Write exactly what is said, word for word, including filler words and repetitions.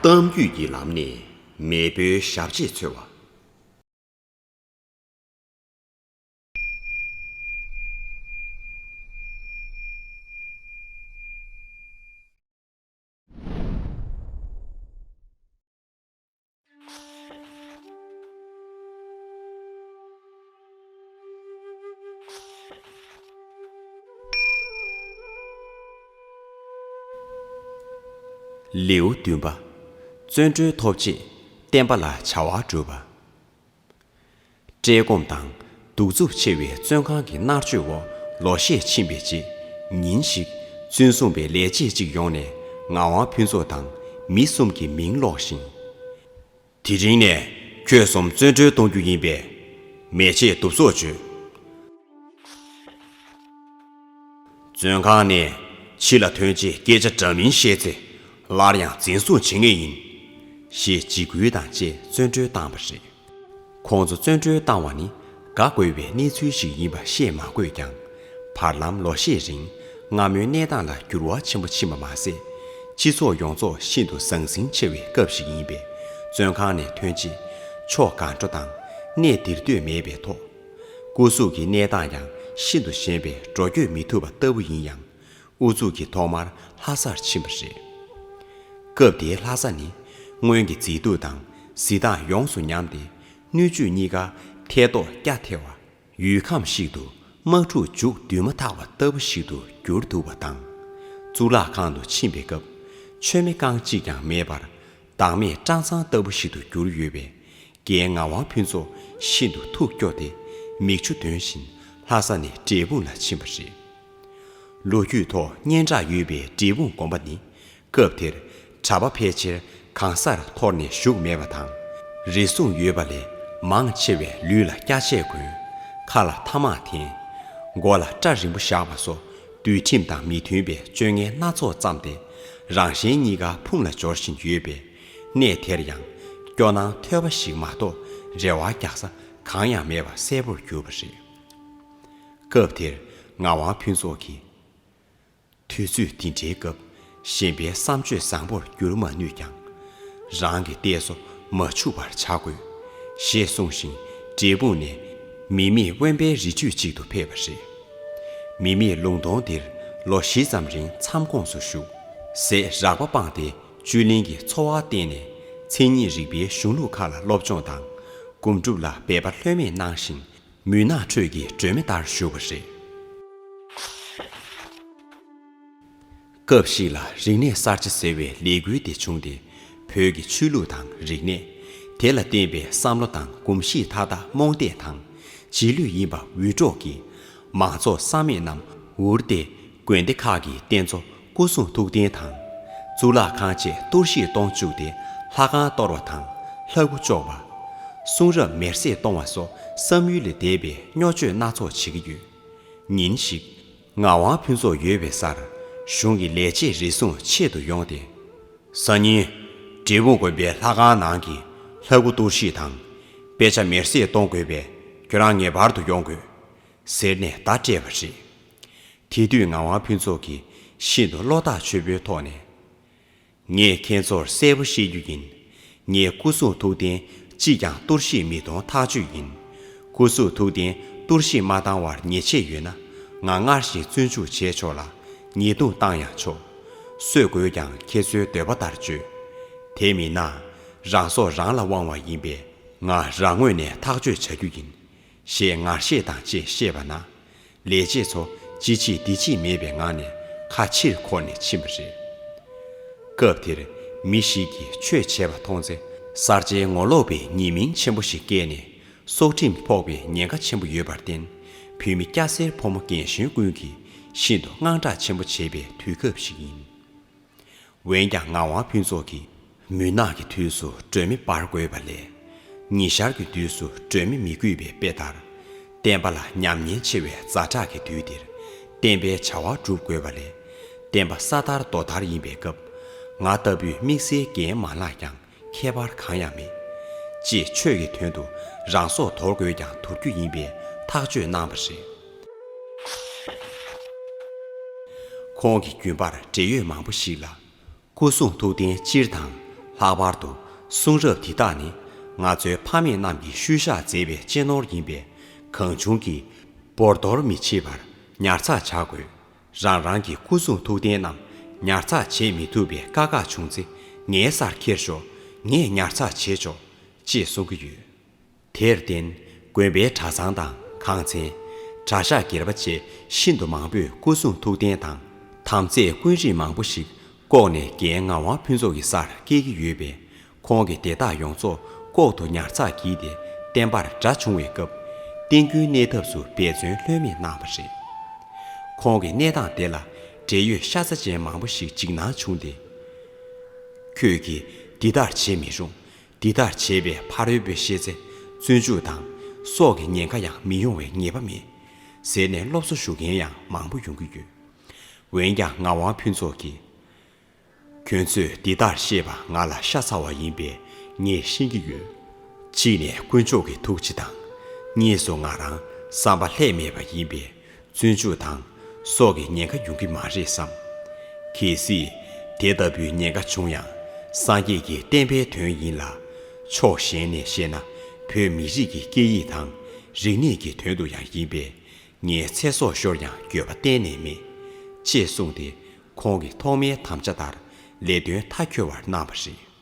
གཏམ་རྒྱུད་ཀྱི་ལམ་ནས་མེས་པོའི་ཞབས་རྗེས་འཚོལ་བ། ལེའུ་བདུན་པ། བརྩོན་འགྲུས་ཐོབ་རྗེས་བསྟན་པ་ལ་བྱ་བ་སྒྲུབ་པ། བཀྲེས་སྐོམ་དང་གདུག་རྩུབ་ཆེ་བའི་བཙོན་ཁང་གི་མནར་གཅོད་འོག་ལོ་ཤས་ཕྱིན་པའི་རྗེས། ཉིན་ཞིག་བཙོན་སྲུང་པའི་ལས་བྱེད་ཅིག་ཡོང་ནས་ངག་དབང་ཕུན་ཚོགས་དང་མི་གསུམ་གྱི་མིང་ཀློག་ཞིང་། དེ་རིང་ནས་ཁྱོད་གསུམ་བཙོན་གྲོལ་གཏོང་རྒྱུ་ཡིན་པས། མེ་ལྕེས་གདུབ་སོགས་བརྗོད། བཙོན་ཁང་ནས་ཕྱི་ལ་ཐོན་རྗེས་སྐད་ཆ་འདྲ་མིན་བཤད་ཚེ། སླར་ཡང་འཛིན་བཟུང་བྱེད་ངེས་ཡིན། ཞེས་འཇིགས་སྐུལ་དང་བཅས་བཙོན་གྲོལ་བཏང་བ་རེད། ཁོང་ཚོ་བཙོན་གྲོལ་བཏང་བ་ནི་དགའ་དགོས་པའི་གནས་ཚུལ་ཞིག་ཡིན་པ་བཤད་མ་དགོས་ཀྱང་། བར་ལམ་ལོ་ཤས་རིང་སྔ་མོའི་གནས་སྟངས་ལ་འགྱུར་བ་ཆེན་པོ་ཕྱིན་པ་མ་ཟད། སྤྱི་ཚོགས་ཡོངས་རྫོགས་ཤིན་ཏུ་ཟང་ཟིང་ཆེ་བའི་སྐབས་ཤིག་ཡིན་པས། བཙོན་ཁང་ནས་ཐོན་རྗེས་ཕྱོགས་གང་འགྲོ་དང་གནས་འདིར་སྡོད་མེད་པའི་ཐོག་སྐུ་གཟུགས་ཀྱི་གནས་སྟངས་ཀྱང་ཤིན་ཏུ་ཞན་པས་འགྲོ་སྐྱོད་མི་ཐུབ་པ་ལྟ་བུ་ཡིན་ཡང་། ཨུ་ཚུགས་ཀྱིས་ཐོག་མར་ལྷ་སར་ཕྱིན་པ་རེད། སྐབས་དེའི་ལྷ་ས་ནི་སྔོན་གྱི་མཛེས་སྡུག་དང་གཟི་མདངས་ཡོངས་སུ་ཉམས་ཏེ། སྣོད་བཅུད་གཉིས་ཀ་ཐལ་མདོག་སྐྱ་ཐལ་བ། ཡུལ་ཁམས་ཤིག་ཏུ་དམག་འཁྲུག་མཇུག་བསྡུས་མ་ཐག་པ་ལྟ་བུ་ཞིག་ཏུ་གྱུར་འདུག་པ་དང་། གཙུག་ལག་ཁང་དུ་ཕྱིན་པའི་སྐབས་མཆོད་མེ་རྐང་གཅིག་ཀྱང་མེད་པར། བདག་མེད་སྤྲང་ཚང་ལྟ་བུ་ཞིག་ཏུ་གྱུར་ཡོད་པས། རྒན་ངག་དབང་ཕུན་ཚོགས་ཤིན་ཏུ་ཐུགས་སྐྱོ་སྟེ། མིག་ཆུ་འདོན་བཞིན་ལྷ་ས་ནས་འབྲས་སྤུངས་ལ་ཕྱིན་པ་རེད། ལོ་རྒྱུས་ཐོག་སྙན་གྲགས་ཡོད་པའི་འབྲས་སྤུངས་དགོན་པ་ནི། སྐབས་དེར་གྲྭ་པ་ཕལ་ཆེར་གང་སར་འཐོར་ནས་བཞུགས་མེད་པ་དང་། རེ་ཟུང་ཡོད་པ་ལས་མང་ཆེ་བས་ལུས་ལ་སྐྱ་ཆས་གོན། ཁ་ལ་ཐ་མག་འཐེན། མགོ་ལ་སྐྲ་རིང་པོ་བཞག་པ་སོགས་འདུལ་ཁྲིམས་དང་མི་མཐུན་པའི་སྤྱོད་ངན་སྣ་ཚོགས་བརྩམས་ཏེ། རང་གཞན་གཉིས་ཀ་ཕུང་ལ་སྦྱོར་བཞིན་ཡོད་པས། གནས་དེར་ཡང་སྐྱོ་སྣང་ཐོལ་པ་ཞིག་མ་གཏོགས་རེ་བ་རྒྱག་ས་གང་ཡང་མེད་པ་གསལ་པོར་གྱུར་པ་རེད། སྐབས་དེར་ངག་དབང་ཕུན་ཚོགས་ཀྱིས། དུས་ཚོད་འདི་འདྲའི་སྐབས་གཞན་པའི་བསམ་སྤྱོད་བཟང་པོར་འགྱུར་མ་ནུས་ཀྱང་། རང་གི་གཏད་སོ་མ་འཕྱུག་པར་བྱ་དགོས། ཞེས་གསུངས་ཤིང་འབྲས་སྤུངས་ནས་མི་མེད་དབེན་པའི་རི་རྒྱུད་ཅིག་ཏུ་ཕེབས་པ་རེད། མི་མེད་ལུང་སྟོང་འདིར་ལོ་བཞི་ཙམ་རིང་མཚམས་ཁོངས་སུ་བཞུགས། ཟས་རགས་པ་སྤངས་ཏེ་བཅུད་ལེན་གྱི་འཚོ་བ་བརྟེན་ནས་མཚན་ཉིད་རིག་པའི་གཞུང་ལུགས་ཁག་ལ་སློབ་སྦྱོང་དང་། སྒོམ་སྒྲུབ་ལ་འབད་པ་ལྷོད་མེད་གནང་ཞིང་། མུན་ནག་ཁྲོད་ཀྱི་སྒྲོན་མེ་ལྟར་བཞུགས་པ་རེད། སྐབས་ཤིག་ལ་རིག་གནས་གསར་བརྗེ་ཟེར་བའི་ལས་འགུལ་དེ་བྱུང་སྟེ། བོད་ཀྱི་ཆོས་ལུགས་དང་རིག་གནས། དེ་ལ་བརྟེན་པའི་བསམ་བློ་དང་གོམས་གཤིས་མཐའ་དག་རྨོངས་དད་དང་། རྗེས་ལུས་ཡིན་པ་འུད་སྒྲོག་གིས། མང་ཚོགས་བསམ་མེད་རྣམས་འུར་ཏེ་དགོན་སྡེ་ཁག་གི་རྟེན་གཙོ་སྐུ་གསུང་ཐུགས་རྟེན་དང་། གཙུག་ལག་ཁང་བཅས་གཏོར་བཤིག་གཏོང་བཅུག་སྟེ། ལྷ་ཁང་གཏོར་བ་དང་ལྷ་སྐུ་གཅོག་པ། གསུང་རབ་མེར་སྲེག་གཏོང་བ་སོགས་བསམ་ཡུལ་ལས་འདས་པའི་སྨྱོ་སྤྱོད་སྣ་ཚོགས་བྱེད་ཀྱི་ཡོད། ཉིན་ཞིག་ངག་དབང་ཕུན་ཚོགས་ཡོད་པའི་སར་གཞུང་གི་ལས་བྱེད་རེ་ཟུང་ཆེད་དུ་ཡོང་སྟེ། སང་ཉིན་འབྲས་སྤུངས་དགོན་པའི་ལྷ་ཁང་ནང་གི་ལྷ་སྐུ་གཏོར་བཤིག་དང་། དཔེ་ཆ་མེར་སྲེག་གཏོང་དགོས་པས་ཁྱོད་རང་ངེས་པར་དུ་ཡོང་དགོས། ཟེར་ནས་བརྡ་སྤྲད་པ་རེད། དེ་དུས་ངག་དབང་ཕུན་ཚོགས་ཀྱིས་ཤིན་ཏུ་བློ་ཐག་ཆོད་པོའི་ཐོག་ནས། ངས་ཁྱེད་ཚོར་གསལ་པོ་བཤད་རྒྱུ་ཡིན། ངས་སྐུ་གསུང་ཐུགས་རྟེན་གཅིག་ཀྱང་གཏོར་བཤིག་མི་གཏོང་ཐག་ཆོད་ཡིན། སྐུ་གསུང་ཐུགས་རྟེན་གཏོར་བཤིག་མ་བཏང་བར་ཉེས་ཆད་ཡོད་ན། ང་སྔར་བཞིན་བཙོན་འཇུག་བྱས་ཆོག་ལ། ཉེས་རྡུང་བཏང་ཡང་ཆོག་གསོད་དགོས་ཀྱང་ཁྱེད་ཚོའི་འདོད་པ་ལྟར་བྱོས། དེ་མིན་ན། རང་སྲོག་རང་ལ་དབང་བ་ཡིན་པས། ང་རང་ངོས་ནས་ཐག་གཅོད་བྱ་རྒྱུ་ཡིན། ཞེས་ངར་བཤད་དང་བཅས་བཤད་པ་ན། ལས་བྱེད་ཚོ་ཅི་བྱེད་འདི་བྱེད་མེད་པའི་ངང་ནས་ཁ་ཕྱིར་འཁོར་ནས་ཕྱིན་པ་རེད། སྐབས་དེར་མི་ཞིག་གིས་ཆོས་བྱས་པ་མཐོང་ཚེ། གསར་བརྗེའི་ངོ་ལོག་པའི་ཉེས་མིང་ཆེན་པོ་ཞིག་བཀལ་ནས། སྲོག་ཁྲིམས་ཕོག་པའི་ཉེན་ཁ་ཆེན་པོ་ཡོད་པར་བརྟེན། བོད་མི་སྐྱ་སེར་ཕོ་མོ་རྒན་གཞོན་ཀུན་གྱིས་ཤིན་ཏུ་དངངས་སྐྲག་ཆེན་པོ་བྱེད་པའི་དུས་སྐབས་ཤིག་ཡིན། འོན་ཀྱང་ངག་དབང་ཕུན་ཚོགས་ཀྱིས་མུན་ནག་གི་དུས་སུ་སྒྲོན་མེ་སྦར་དགོས་པ་ལས། ཉི་ཤར་གྱི་དུས་སུ་སྒྲོན་མེ་མི་དགོས་པའི་དཔེ་ལྟར། བསྟན་པ་ལ་ཉམས་ཉེན་ཆེ་བའི་ཛ་དྲག་གི་དུས་འདིར་བསྟན་པའི་བྱ་བ་སྒྲུབ་དགོས་པ་ལས། བསྟན་པ་ས་དར་རྡོ་དར་ཡིན་པའི་སྐབས། ང་ལྟ་བུའི་དམིགས་བསལ་འགན་མ་བླངས་ཀྱང་ཁྱད་པར་གང་ཡང་མེད། ཅེས་ཆོས་ཀྱི་དོན་དུ་རང་སྲོག་དོར་དགོས་ཀྱང་དོར་རྒྱུ་ཡིན་པའི་ཐག་གཅོད་གནང་བ་རེད། ཁོང་གི་རྒྱུན་པར་འབྲེལ་ཡོད་མང་པོ་ཞིག་ལ། སྐུ་གསུང་ཐུགས་རྟེན་སྤྱིར་དང་ ལྷག་པར་དུ་གསུང་རབ་འདི་དག་ནི་ང་ཚོའི་ཕ་མེས་རྣམས་ཀྱིས་ཤུལ་བཞག་མཛད་པའི་གཅེས་ནོར་ཡིན་པས། གང་བྱུང་གིས་བོར་དོར་མི་བྱེད་པར་ཉར་ཚགས་བྱ་དགོས། རང་རང་གི་སྐུ་གསུང་ཐུགས་རྟེན་རྣམས་ཉར་ཚགས་བྱེད་མི་ཐུབ་པའི་དཀའ་ཁག་བྱུང་ཚེ། ངའི་སར་འཁྱེར་ཤོག་ངས་ཉར་ཚགས་བྱེད་ཆོག་ཅེས་གསུང་གི་ཡོད། དེར་བརྟེན། དགོན་པའི་གྲྭ་ཚང་དང་ཁང་ཚན། གྲྭ་ཤག་སྒེར་པ་བཅས་ཤིན་ཏུ་མང་པོས་སྐུ་གསུང་ཐུགས་རྟེན་དང་། དམ་རྫས་དཀོན་རིགས་མང་པོ་ཞིག་བཀོག་ནས་རྒན་ངག་དབང་ཕུན་ཚོགས་ཀྱི་སར་བསྐྱལ་གྱི་ཡོད་པས། ཁོང་གིས་དེ་དག་ཡོངས་རྫོགས་ལྐོག་ཏུ་ཉར་ཚགས་བགྱིས་ཏེ། བསྟན་པར་དགྲ་བྱུང་བའི་སྐབས། བསྟན་རྒྱུན་གནས་ཐབས་སུ་འབད་བརྩོན་ལྷོད་མེད་གནང་བ་རེད། ཁོང་གི་གནས་སྟངས་དེ་ལ་འབྲེལ་ཡོད་ཤ་ཚ་ཅན་མང་པོ་ཞིག་འཇིགས་སྣང་བྱུང་སྟེ། ཁྱོད་ཀྱིས་འདི་ལྟར་བྱེད་མི་རུང་། འདི་ལྟར་བྱས་པས་ཕ་རོལ་པོས་ཤེས་ཚེ། བཙོན་འཇུག་དང་། སྲོག་གི་ཉེན་ཁ་ཡང་མི་ཡོང་བའི་ངེས་པ་མེད། ཟེར་ནས་སློབ་གསོ་ཞུ་མཁན་ཡང་མང་པོ་ཡོང་གི་ཡོད། འོན་ཀྱང་ངག་དབང་ཕུན་ཚོགས་ཀྱིས། ཁྱོད་ཚོས་འདི་ལྟར་བཤད་པ་ང་ལ་ཤ་ཚ་བ་ཡིན་པས་ངས་ཤེས་ཀྱི་ཡོད། གཅིག་ནས་དཀོན་མཆོག་གི་ཐུགས་རྗེ་དང་། གཉིས་སུ་ང་རང་བསམ་པ་ལྷད་མེད་པ་ཡིན་པས། བཙོན་འཇུག་དང་། སྲོག་གི་ཉེན་ཁ་ཡོང་གི་མ་རེད་བསམ། གལ་སྲིད་དེ་ལྟ་བུའི་ཉེན་ཁ་བྱུང་ཡང་། སངས་རྒྱས་ཀྱི་བསྟན་པའི་དོན་ཡིན་ལ། ཕྱོགས་གཞན་ནས་བཤད་ན། བོད་མི་རིགས་ཀྱི་སྐད་ཡིག་དང་། རིག་གནས་ཀྱི་དོན་དུ་ཡང་ཡིན་པས། ངའི་ཚེ་སྲོག་ཤོར་ཡང་འགྱོད་པ་གཏན་ནས་མེད། ཅེས་གསུངས་ཏེ། ཁོང་གིས་ཐོག་མའི་དམ་བཅའ་ལྟར་ལས་དོན་མཐའ་འཁྱོལ་བར་གནང་བ་རེད།